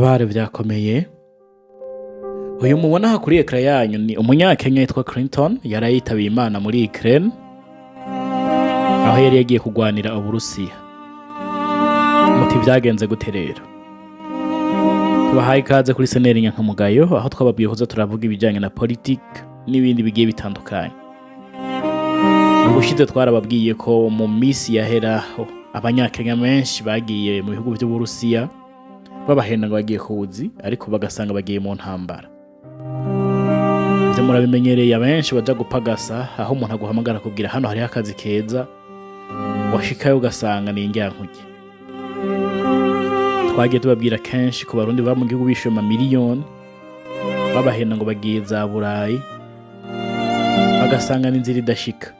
Dutabare, vyakomeye. Uyu mubona aha kuri écran yanyu ni umunyakenya yitwa Clinton, yari yitabiye Imana muri Ukraine aho yari yagiye kugwanira Uburusiya. Muti vyagenze gute rero? Tubahaye ikaze kuri Seneri Nyankamugayo, aho twababwiye kuza turavuga ibijanye na politike n'ibindi bigiye bitandukanye. Ubushize twarababwiye ko mu misi yahera abanyakenya benshi bagiye mu bihugu vy'Uburusiya babahenda ngo bagiye kuwuzi, ariko bagasanga bagiye mu ntambara. Ivyo murabimenyereye, abenshi baja gupagasa, aho umuntu aguhamagara akubwira hano hariho akazi keza, washikayo ugasanga ni indyankurye. Twagiye tubabwira kenshi ku Barundi baba mu gihugu bishuye amamiliyoni babahenda ngo bagiye za Burayi, bagasanga n'inzira idashika.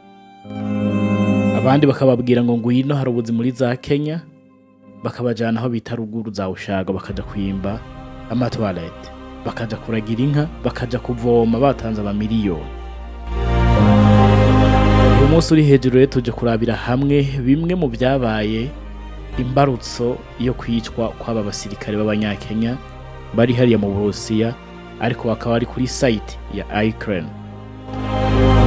Abandi bakababwira ngo ngwino hari ubuzi muri za Kenya, bakabajana aho bita ruguru za Ushago, bakaja kwimba ama toilettes, bakaja kuragira inka, bakaja kuvoma, batanze amamiliyoni. Uyu munsi uri hejuru rero tuje kurabira hamwe bimwe mu vyabaye imbarutso yo kwicwa kw'aba basirikare b'abanyakenya bari hariya mu Burusiya, ariko bakaba bari kuri site ya Ukraine.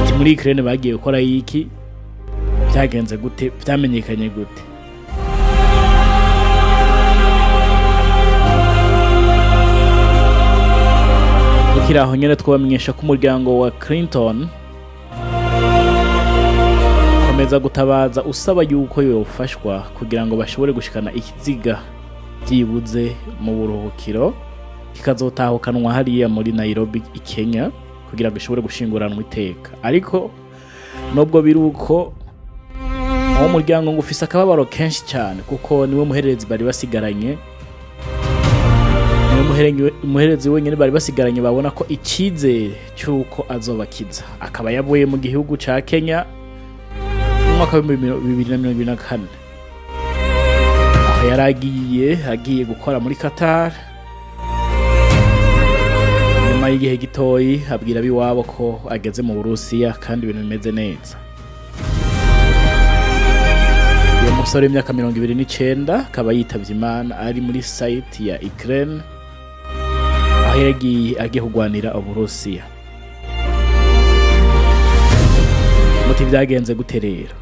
Ati muri Ukraine bagiye gukora iki? Vyagenze gute? Vyamenyekanye gute? Tukiri aho nyene, twabamenyesha ko umuryango wa Clinton komeza gutabaza usaba yuko yofashwa kugira ngo bashobore gushikana ikiziga byibuze mu buruhukiro, kikazotahukanwa hariya muri Nairobi i Kenya kugira ngo ishobore gushinguranwa iteka. Ariko nubwo biri uko, uwo muryango ngo ufise akababaro kenshi cyane, kuko niwe muhererezi bari basigaranye, niwe muhererezi wenyine bari basigaranye babona ko icyizere cy'uko azobakiza, akaba yavuye mu gihugu ca Kenya mu mwaka wa 2024, aho yari agiye gukora muri Qatar. Nyuma y'igihe gitoyi abwira abiwabo ko ageze mu Burusiya kandi ibintu bimeze neza. Uyu musore w'imyaka 29 akaba yitavye Imana ari muri site ya Ukraine, aho yagiye agiye kugwanira Uburusiya. Muti vyagenze gute rero?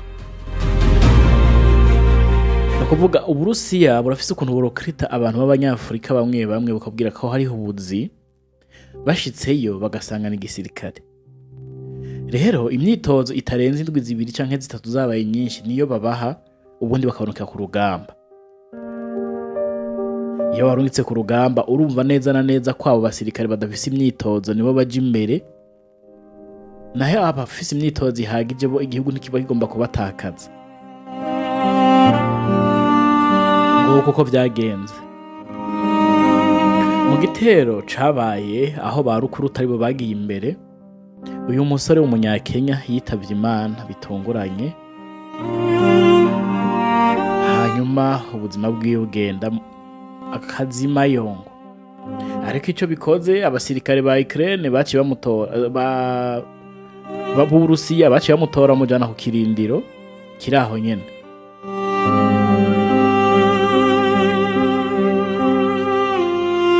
Ni ukuvuga Uburusiya burafise ukuntu burokrita abantu b'abanyafurika bamwe bamwe, bukabwira ko hariho ubuzi, bashitseyo bagasanga ni igisirikare. Rero imyitozo itarenze indwi 2 canke 3 zabaye nyinshi niyo babaha, ubundi bakaboneka ku rugamba. Iyo barungitse ku rugamba, urumva neza na neza ko abo basirikare badafise imyitozo nibo baja imbere, naho abafise imyitozo ihagije bo igihugu ntikiba kigomba kubatakaza. Nguko uko vyagenze mu gitero cabaye, aho ba rukuru aribo bagiye imbere. Uyu musore w'umunyakenya yitavye Imana bitunguranye, hanyuma ubuzima bwiwe bugenda akazimayongo. Ariko ico bikoze, abasirikare ba Ukraine baciye bamutora, ba b'Uburusiya baciye bamutora, bamujana ku kirindiro kiri aho nyene.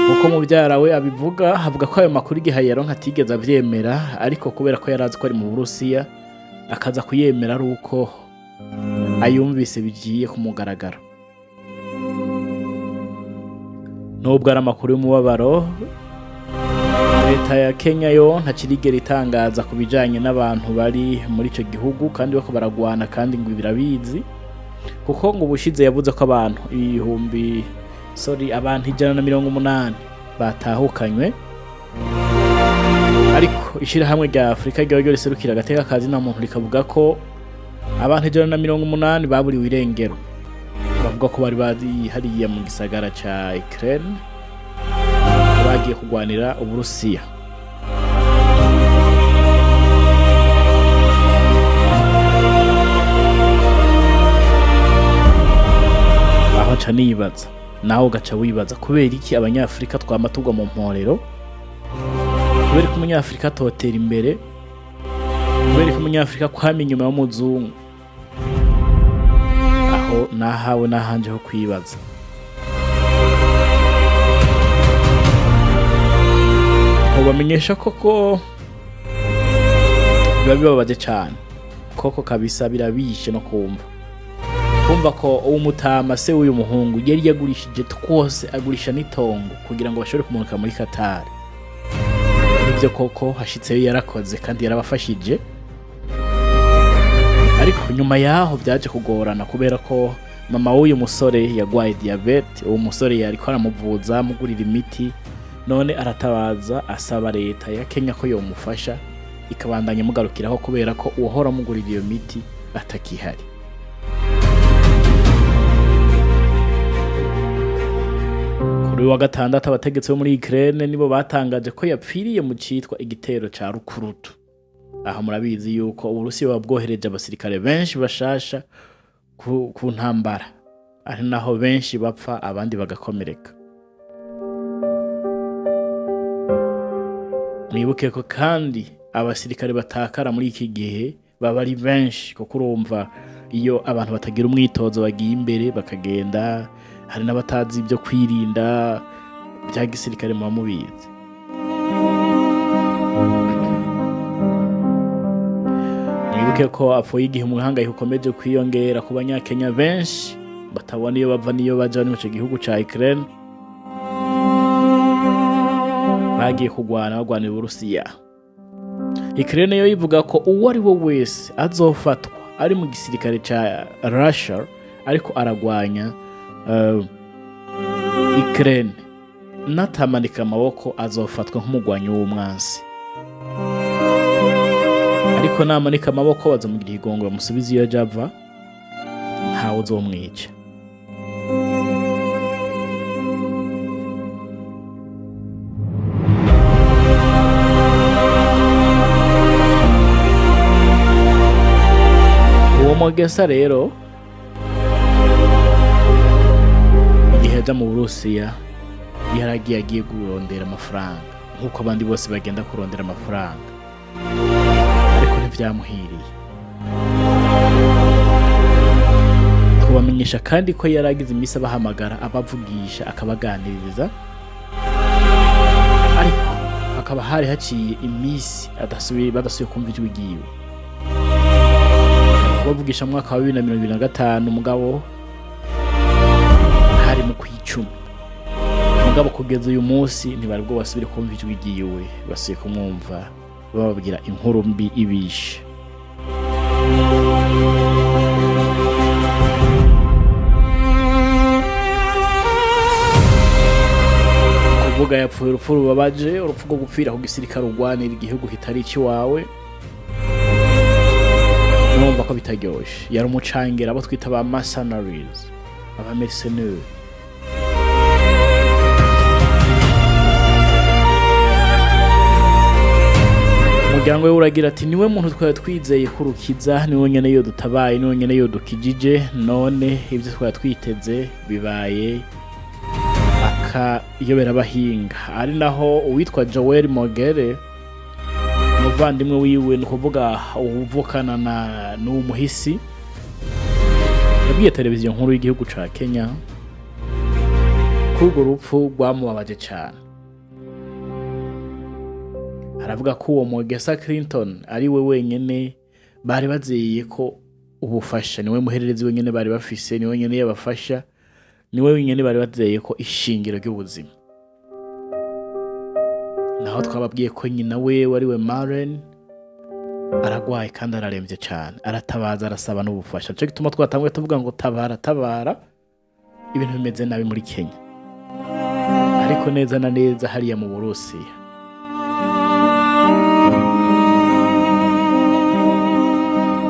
Uko muvyara we abivuga, avuga ko ayo makuru igihe yaronka atigeze avyemera, ariko kubera ko yarazi ko ari mu Burusiya, akaza kuyemera ari uko ayumvise bigiye ku mugaragaro. Nubwo ari amakuru y'umubabaro, leta ya Kenya yo ntakirigera itangaza ku bijanye n'abantu bari muri ico gihugu kandi bako baragwana, kandi ngo birabizi, kuko ngo ubushize yavuze ko abantu ibihumbi, sorry, abantu 180 batahukanywe. Ariko ishirahamwe rya Afurika ryo riserukira agateka ka zina muntu rikavuga ko abantu 180 baburiwe irengero, bavuga ko bari bari hariya mu gisagara ca Ukraine bagiye kugwanira Uburusiya. Aho nca nibaza, nawe ugaca wibaza, kubera iki abanyafurika twama tugwa mu mporero? Kubera ko umunyafurika atotera imbere? Kubera ko umunyafurika kwama inyuma y'umuzungu? Aho nahawe n'ahanje ho kwibaza. Twobamenyesha koko biba bibabaje cane, koko kabisa birabishe no kumva ko uwo mutama, se w'uyu muhungu, yari yagurishije twose, agurisha n'itongo kugira ngo bashobore kumanuka muri Qatar. Nivyo koko hashitseyo yarakoze kandi yarabafashije, ariko nyuma yaho byaje kugorana kubera ko mama w'uyu musore yagwaye diyabete. Uwo musore yariko aramuvuza, amugurira imiti, none aratabaza asaba leta ya Kenya ko yomufasha ikabandanya imugarukiraho, kubera ko uwahora amugurira iyo miti atakihari. Kuri uyu wa gatandatu, abategetsi bo muri Ukraine nibo batangaje ko yapfiriye mu citwa igitero ca rukurutu. Aha murabizi yuko Uburusiya buba bwohereje abasirikare benshi bashasha ku ntambara, ari naho benshi bapfa abandi bagakomereka. Mwibuke ko kandi abasirikare batakara muri iki gihe baba ari benshi, kuko urumva iyo abantu batagira umwitozo bagiye imbere bakagenda, hari n'abatazi ibyo kwirinda bya gisirikare, muba mubizi. Mwibuke ko apfuye igihe umuhangayiko ukomeje kwiyongera ku Banyakenya benshi batabona iyo bava n'iyo baja bari mu ico gihugu ca Ukraine, bagiye kugwana bagwanira Uburusiya. Ukraine yo ivuga ko uwo ari we wese azofatwa ari mu gisirikare ca Russia ariko aragwanya Ukraine, natamanika amaboko azofatwa nk'umugwanyi w'umwansi, ariko namanika amaboko bazomugira igongo bamusubize iyo aja ava, ntawe uzomwica. Uwo Mogesa rero igihe aja mu Burusiya yaragiye agiye kurondera amafaranga nk'uko abandi bose bagenda kurondera amafaranga, ariko ntivyamuhiriye. Twabamenyesha kandi ko yaragize iminsi abahamagara, abavugisha, akabaganiriza, ariko hakaba hari haciye iminsi badasubiye kumva ijwi ryiwe. Kubavugisha mu mwaka wa 2025, mugabo hari mu kwicumi, mugabo kugeza uyu munsi ntibari bwo basubire kumva ijwi ryiwe. Basubiye kumwumva bababwira inkuru mbi ibishe. Kuvuga yapfuye urupfu rubabaje, urupfu rwo gupfira ku gisirikare urwanira igihugu kitari ikiwawe, murumva ko bitaryoshe. Yari umucangera, abo twita ba mercenaries, aba mercenaires. Umuryango we uragira ati: "Niwe muntu twari twizeye ko urukiza, niwe nyene yo dutabaye, niwe nyene yo dukijije, none ibyo twari twiteze bibaye akayobera." Ari naho uwitwa Joel Mogere, umuvandimwe wiwe, ni ukuvuga uvukana na n'uwo muhisi, yabwiye televiziyo nkuru y'igihugu ca Kenya ko urwo rupfu rwamubabaje cane. Aravuga ko uwo Mogesa Clinton ari we wenyene bari bazeye ko ubufasha, niwe muhererezi wenyene bari bafise, niwe wenyene yabafasha, niwe wenyene bari bazeye ko ishingiro ry'ubuzima. Naho twababwiye ko nyina we ari we Maren aragwaye kandi araremvye cane, aratabaza, arasaba n'ubufasha. Nico gituma twatanguye tuvuga ngo tabara, tabara, ibintu bimeze nabi muri Kenya, ariko neza na neza hariya mu Burusiya.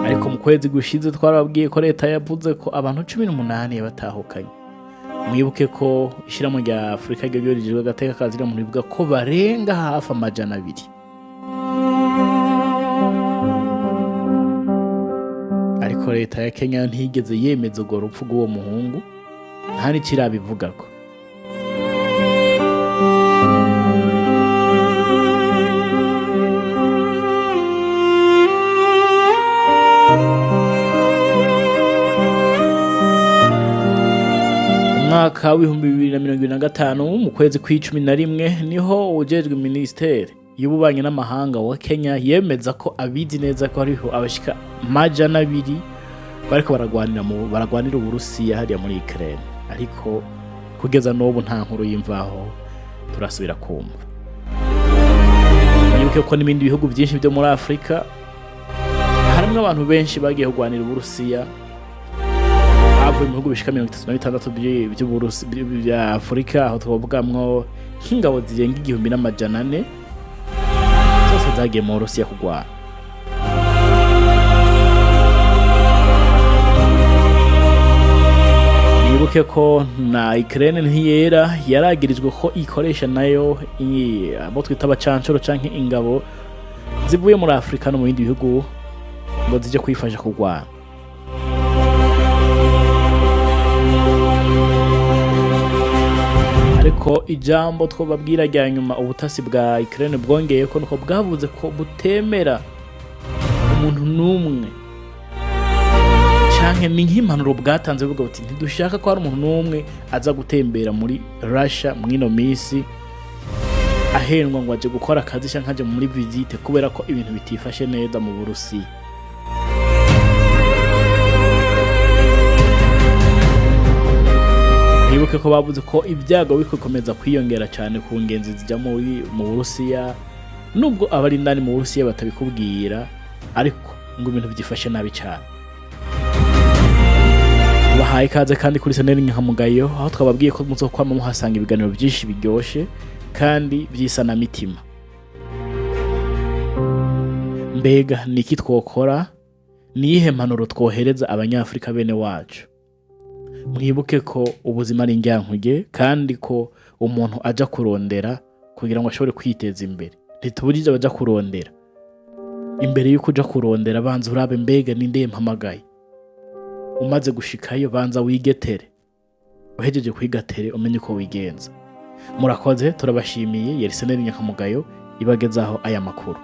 Ariko mu kwezi gushize twarababwiye ko leta yavuze ko abantu 18 yabatahukanye. Mwibuke ko ishyirahamwe rya Afurika ryo rijejwe agateka ka muntu rivuga ko barenga hafi 200. Ariko leta ya Kenya ntiyigeze yemeza urwo rupfu rw'uwo muhungu, nta n'ikirabivugako. Umwaka w'2025 mu kwezi kw'icumi na rimwe niho uwujejwe minisiteri y'ububanyi n'amahanga wa Kenya yemeza ko abizi neza ko hariho abashika 200 bariko baragwanira mu baragwanira Uburusiya hariya muri Ukraine, ariko kugeza n'ubu nta nkuru y'imvaho turasubira kumva. Mwibuke ko n'ibindi bihugu byinshi byo muri Afurika harimwo abantu benshi bagiye kurwanira Uburusiya, bavuye mu bihugu bishika 36 bya Afurika, aho twavugamwo nk'ingabo zirenga 1400 zose zagiye mu Burusiya kurwana. Mwibuke ko na Ukraine ntiyera, yaragirijwe ko ikoresha nayo abo twita abacancuro canke ingabo zivuye muri Afurika no mu bindi bihugu ngo zije kuyifasha kurwana. Ariko ijambo twobabwira rya nyuma ubutasi bwa Ukraine bwongeye ko nuko bwavuze ko butemera umuntu n'umwe, canke ni nk'impanuro bwatanze buvuga buti ntidushaka ko hari umuntu n'umwe aza gutembera muri Russia mw'ino misi ahendwa ngo aje gukora akazi canke aje muri visite, kubera ko ibintu bitifashe neza mu Burusiya. Mwibuke ko bavuze ko ibyago bikomeza kwiyongera cyane ku ngenzi zijya mu Burusiya, nubwo abari indani mu Burusiya batabikubwira, ariko ngo ibintu byifashe nabi cyane. Tubahaye ikaze kandi kuri Saneri Nkamugayo, aho twababwiye ko muzokwama muhasanga ibiganiro byinshi biryoshe kandi by'isanamitima. Mbega ni iki twokora? Ni iyihe mpanuro twohereza abanyafurika bene wacu? Mwibuke ko ubuzima ari indyankurye, kandi ko umuntu aja kurondera kugira ngo ashobore kwiteza imbere. Ntitubujije abaja kurondera. Imbere y'uko uja kurondera, banza urabe mbega ninde mpamagaye. Umaze gushikayo, banza wigetere. Uhejeje kwigatere, umenye uko wigenza. Murakoze, turabashimiye. Yari Seneri Nyakamugayo ibagezaho aya makuru.